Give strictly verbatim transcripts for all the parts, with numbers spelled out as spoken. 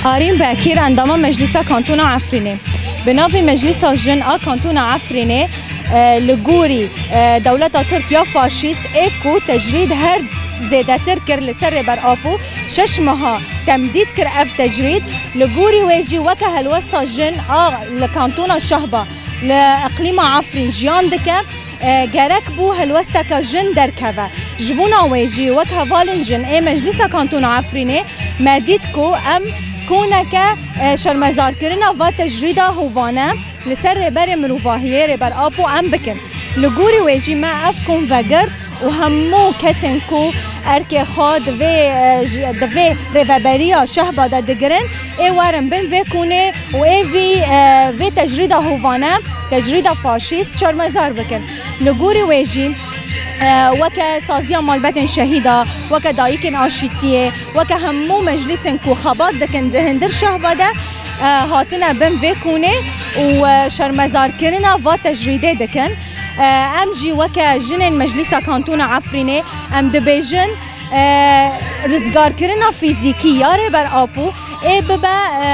Arîn Bekîr, endama Meclîsa Kantona Efrînê. Bi navê Meclîsa Jin a Kantona Efrînê, e, li gorî, e, dewleta Tirk ya faşîst ê ku tecrîd her zêdetir kir li ser Rêber Apo, şeş meha temdîd kir ev tecrîd. Li gorî wê jî weke helwesta jin a li Kantona Şehba, li eqlîma Efrîn jiyan dike. E, gerek bû helwesteke jin derkeve. Ji bona wê jî wek hevalên jin ê Meclîsa Kantona Efrînê me dît ku em koneke, e, şermezarkirina va tecrîda hovane li ser rêberê mirovahiyê Rêber Apo em bikin. Li gorî wê jî me ev kon vegirt û hemû kesên ku erkê xwe di vê, e, ji, di vê rêveberiya Şehba de digirin, ê werin bin vê konê û ê vî, e, vê tecrîda hovane, tecrîda faşîst şermezar bikin. Li gorî wê jî, e, weke Saziya Malbetên Şehîda, weke Dayikên Aşîtiyê, weke hemû meclîsên ku xebat dikin di hundir Şehba de, e, hatine bin vê konê û, e, şermezarkirina va tecrîdê dikin. E, em jî weke jinên Meclîsa Kantona Efrînê em dibêjin, e, rizgarkirina fîzîkî ya Rêber Apo ê bibe, e,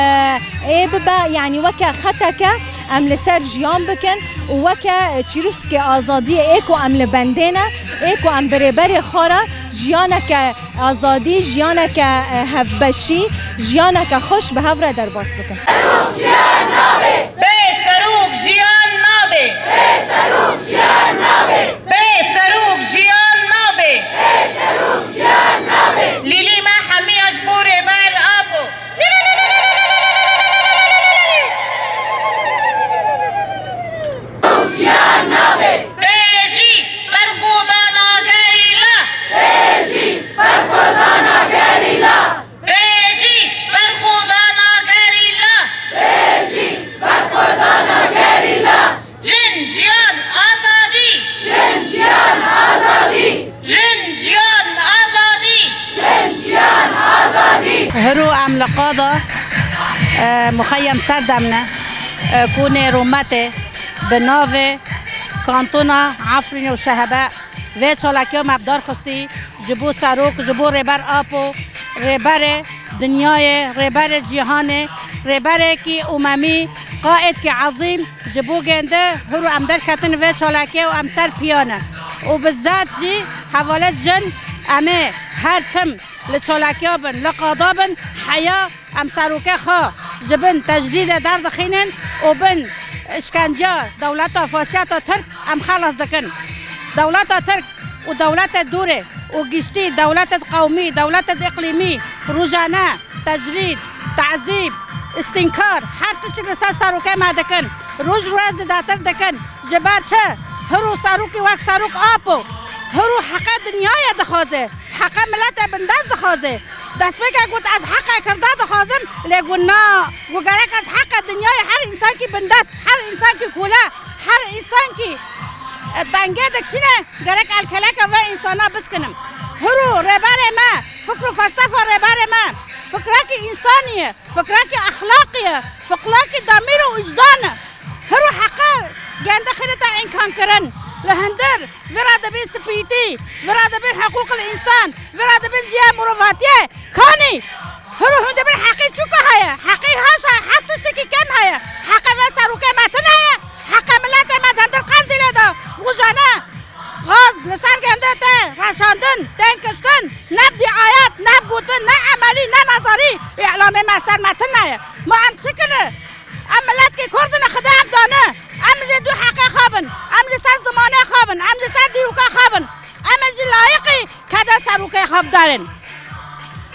ê bibe, yanî weke xeteke em li ser jiyan bikin û weke çîroskê azadiyê ê ku em li bendê ne, ê ku em bi rêberê xwe re jiyaneke azadî, jiyaneke, e, hevbeşî, jiyaneke xweş bi hev re derbas bikin. Bê serok jiyan nabe. Bê serok jiyan nabe. Bê serok jiyan nabe. Bê serok jiyan nabe. Lîlî me hemiya ji bo Rêber Apo. Jiyan nabe. Bêjî berxwedana gerîla. Bêjî berxwedana gerîla. Bêjî berxwedana gerîla. Bêjî berxwedana gerîla. Jin, jiyan, azadî. Jin, jiyan, azadî. Jin, jiyan, azadî. Jin, jiyan, azadî. Hiro em li qada, e, muxeyyem Serdem ne, e, konê Rûmetê bi navê Kantona Efrînê û Şehebe vê çalakiya me bi dar xistî. Ji bo serok, ji bo Rêber Apo, rêberê dinyayê, rêberê cîhanê, rêberekî umemî, qaîdkî ezîm, ji bo gêndi hiro em derketin vê çalakê û em ser piya ne. Û bi zat jî hevalêt jin em ê her tim li çalakiya bin, li qada bin, heya Em serokê xwe ji bin tecrîdê derdixînin û bin îşkenceya dewleta faşîsta Tirk em xelas dikin. Dewleta Tirk û dewletê dûrê û giştî dewletê qewmî, dewletê îqlîmî rojane tecrîd, tezîb, îstînkar, her tiştik li ser serokê me dikin. Roj roj zêdetir dikin. Ji ber çi? Hiro serokî wek serok Apo, hiro heqê dinyayê dixwaze. Heqê miletê bindest dixwaze. Destpêkê got, ez heqê Kirda dixwazim, lê got, na, got, gerek ez heqê dinyayê her însankî bindest, her însankî kole, her însankî, e, dengê dikişîne, gerek elkeleke vê însana biskinim. Hiro rêberê me, fikr û felsefa rêberê me, fikrekî însanî ye, fikrekî exlaqî ye, fikrekî demîr û wijdan e. Hiro heqe gende xirete înkan kirin. Li hundir vira dibê spîtî, vira dibê hiqûqil însan, vira dibê ciya mirovatiyê. Kanî hiro hûn dibin heqê çûka heye? Heqê haşa her tiştekî kem heye. Heqê vê serokê me tune ye. Heqê miletê me di hundir Qendîlê de rojane gaz li ser gende tê reşandin, tên kiştin, ne bi dîayet, ne bi gotin, ne emelî, ne nezarî, îlamê me ser me tune ye. Ma em çi kine? Em miletkî Kurd in, Xwedê ev dane. Em jî dû heqê xwe bin. Em ji ser zimanê xwe bin. Em ji ser dîroka xwe bin. Em jî layiqî kede serokê xwe bidarin.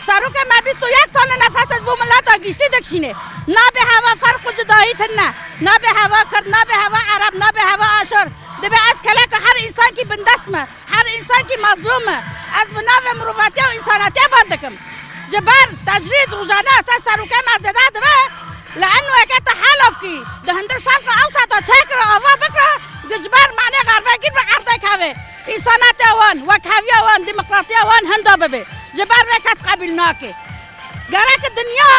Serokê me bîst û yek sal e nefes ji bo mileta giştî dikişîne. Nabê heva ferq û cudayî tune. Nabê heva Kurd, nabê heva Ereb, nabê heva Aşûr. Dibê ez keleka her însankî bindest me. Her însankî mezlûm e. Ez bi navê mirovatiya û însanatiya ban dikim. Ji ber tecrîd rojane ser serokê me zêde dibe, li eno yekê te helafkî. Di hundir sal re ew sata çekira ava bikira, di ji ber manê xerbekî bi erdek hevê. Însanatiya wan, wekheviya wan, demokratiya wan hinda bibe. Ji ber vê kes qebîl nake. Gerek dinya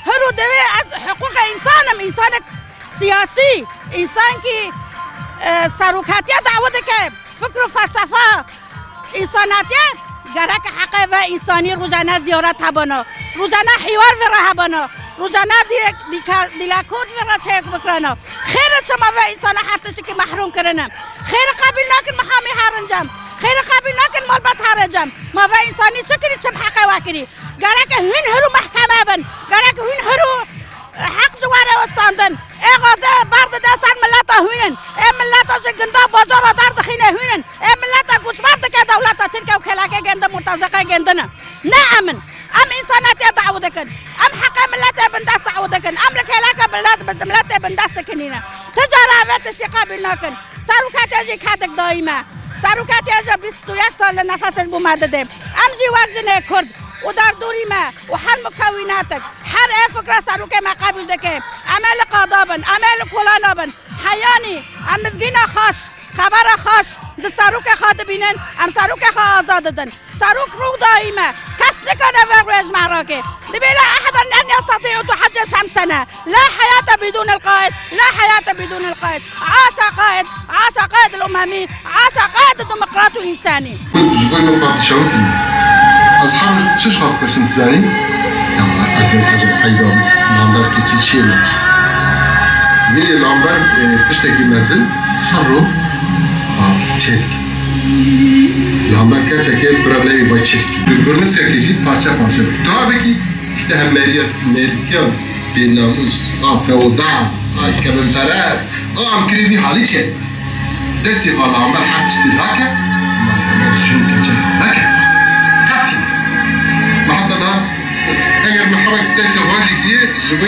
hiro divê ez hiqûqê însan im, însanek siyasî, însankî, e, serokatiya dawî dike. Fikr û felsefa însanatiyê gerek heqê ve însanî rojane ziyaret hebana, rojane hîwar vê re hebana, Rojane dîlek, dîkar, dîlekor ve re çeyek bikrana. Xêr e çima ve însana her tiştekî mehrûm kirine. Xêr e qebîl nakin mihamî herin cem. Xêr e qebîl nakin malbat here cem. Ma ve însanî çi kirî, çi bi heqê we kirî? Gerek hûn hir û mehkeme bin. Gerek hûn hir û heq ji we re westandin. Ê xaze berdide ser mileta hûn in. Ê mileta ji ginda bajara derdixîne hûn in. Ê mileta goçber dike dewleta Tirkiye û kêlekê gêndin, murtezeqê gêndin e. Ne em in. Em însanetiyê dawî dikin. Em heqê miletê bindest dawî dikin. Em li kêleka milet, miletê bindest dikinîne. Ti cara vê tiştî qebîl nakin. Serokatiya jî kedik dayî me. Serokatiya jî bîst û yek sal li nefesê ji bo me dide. Em jî wek jinê Kurd û derdorî me û hel mukewînetik. Her ê fikra serokê me qebûl dike. Em ê li qada bin, em ê li kolana bin. Heyanî em mizgîna xaş, xebera xaş, di serokê xwe dibînin, em serokê xwe azad didin. Serok rû dayî me. Kes nikare vê rûyê ji me rake. Dibê la eheda len yestati'u tu hecce şemsene. La heyate bidûn el qaid. La heyate bidûn el qaid. Aşa qaid. Aşa qaid el umemî. Aşa qaid demokrat û însanî. Ji bo me padişahî tune. Ez her roj çi ji xwe dipirsim tu zanî? Ya ez ê, ez ê eyda Lamberkê çi çiyê me. Vê Lambert, e, tiştekî mezin her roj, ha, çêdike. Lamberkê çekê bira lewî vay çirkî. Gurnisekê jî parçe parçe. Dua bikî, işte hem meriya, meritiya bênamûs, a feodal, a kevin pere, a em kirî vî halî çê. Destê xwe li Lamberkê her tiştî rake, Lamberkê jin keçe nake. Qetî. Me heta da, eger me herek destê xwe jî kiriye, ji bo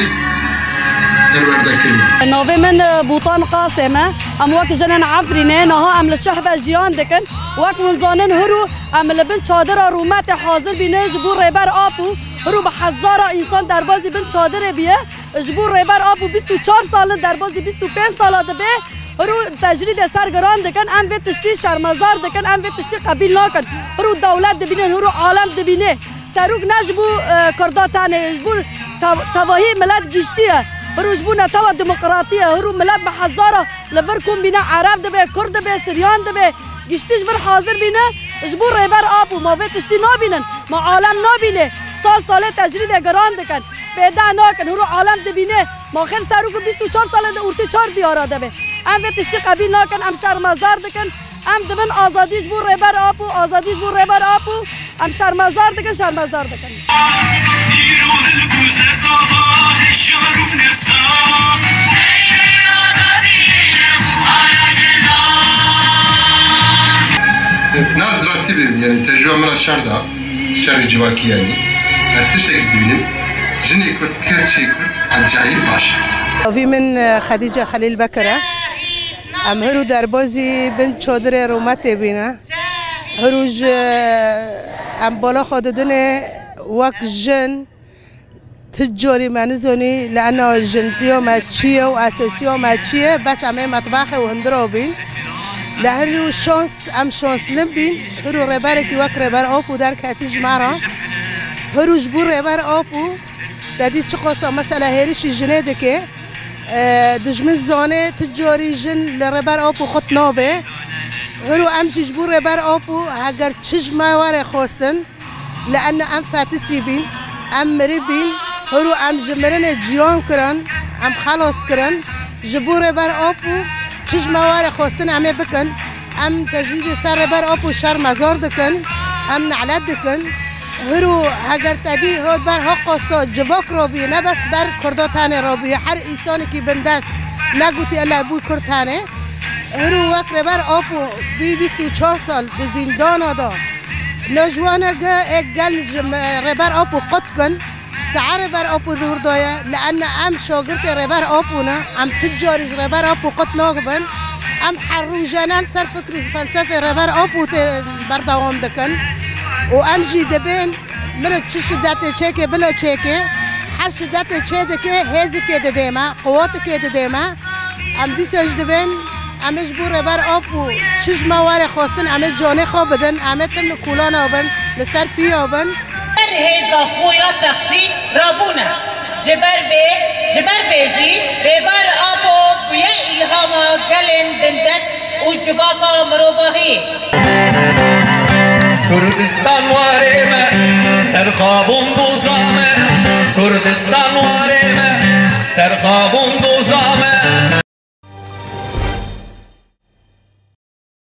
perwerde kirine. Navê min, e, Botan Qasem e. Em wek jinên Efrînê, niha em li şehve jiyan dikin. Wek hûn zanin, hûrû em li bin çadira rûmetê hazir bîne ji bo Rêber Apo. Hûrû bi hezara însan derbazî bin çadirê bîye. Ji bo Rêber Apo bîst û çar sal in, derbazî bîst û pênc sala dibe. Hûrû tecrîdê ser giran dikin, em vê tiştî şermezar dikin, em vê tiştî qebîl nakin. Hûrû dewlet dibînin, hûrû alem dibîne. Serok ne ji bo, e, Kurda tenê, ji bo te-, tevahî milet giştî ye. Hûrû ji bo netewa demokratî ye. Hûrû milet bi hezara li vir kom bîne, Ereb dibe, Kurd dibe, Siryan dibe. Giştî ji vir hazir bîne, ji bo Rêber Apo. Ma vê tiştî nabînin. Ma alem nabîne. Sal salê tecrîdê giran dikin. Pêde nakin, hûrû alem dibîne. Ma xêr serok û bîst û çar salê di ortê çar diyara de be. Em vê tiştî qebîl nakin, em şermezar dikin. Em dibin azadî ji bo Rêber Apo, azadî ji bo Rêber Apo. Em şermezar dikin, şermezar dikin. Na ez rastî bêjim, yanî tecrûbeya min a şer da. Şerê civakî yanî. Ez tiştekî dibînim. Jinê Kurd, keçê Kurd, acayîb baş. Navî min, e, Xedîce Xelîl Bekir e. Em hûrû derbazî bin çadirê rûmetê bîne. Hûrû ji, em bala xwe didinê wek jin, tu carî me nizanî, li ena jintiya me çi ye û esasiya me çi ye, bes em ê metbexê û hundira bîn. Li hûrû şans, em şanslim bîn, hûrû rêberekî wek Rêber Apo derketî ji me re. Hûrû ji bo Rêber Apo, te dî çiqasa mesela hêrişî jinê dike, e, dijmin zane tu carî jin li Rêber Apo qut nabe. Hûrû em jî ji bo Rêber Apo, heger çi ji me were xwestin, li ena em fetisî bîn, em mirî bîn, hûrû em ji mirinê ciyan kirin, em xelas kirin. Ji bo Rêber Apo çi ji me were xwestin em ê bikin. Em tecrîdê ser Rêber Apo şermezar dikin, em nelet dikin. Hûrû heger te dî hol ber ha qasta civak rabî, ne bes ber Kurda tenê rabî, her însanekî bindest negotî ela bû Kurd tenê. Hûrû wek Rêber Apo bî bîst û çar sal di zîndana da. Nojwana ge ê gel ji me Rêber Apo qut kin. Sae Rêber Apo dûr daye, li ena em şagirtê Rêber Apo ne, em tu carî ji Rêber Apo qut nagibin. Em her rojane li ser fikr û felsefê Rêber Apo tê berdewam dikin. Û em jî dibên, min çi şidetê çêke, bila çêke, her şidetê çê dike, hêzikê didê me, quwatikê didê me. Em dîsa jî dibên, em ê ji bo Rêber Apo çi ji me were xwestin, em ê canê xwe bidin, em ê tim li kolana bin, li ser piya bin. Her hêza xwe ya şexsî rabûne. Ji ber vê, ji ber vê jî Rêber Apo bûye îlhama gelên bindest û civaka mirovahiyê. Kurdistan warê me,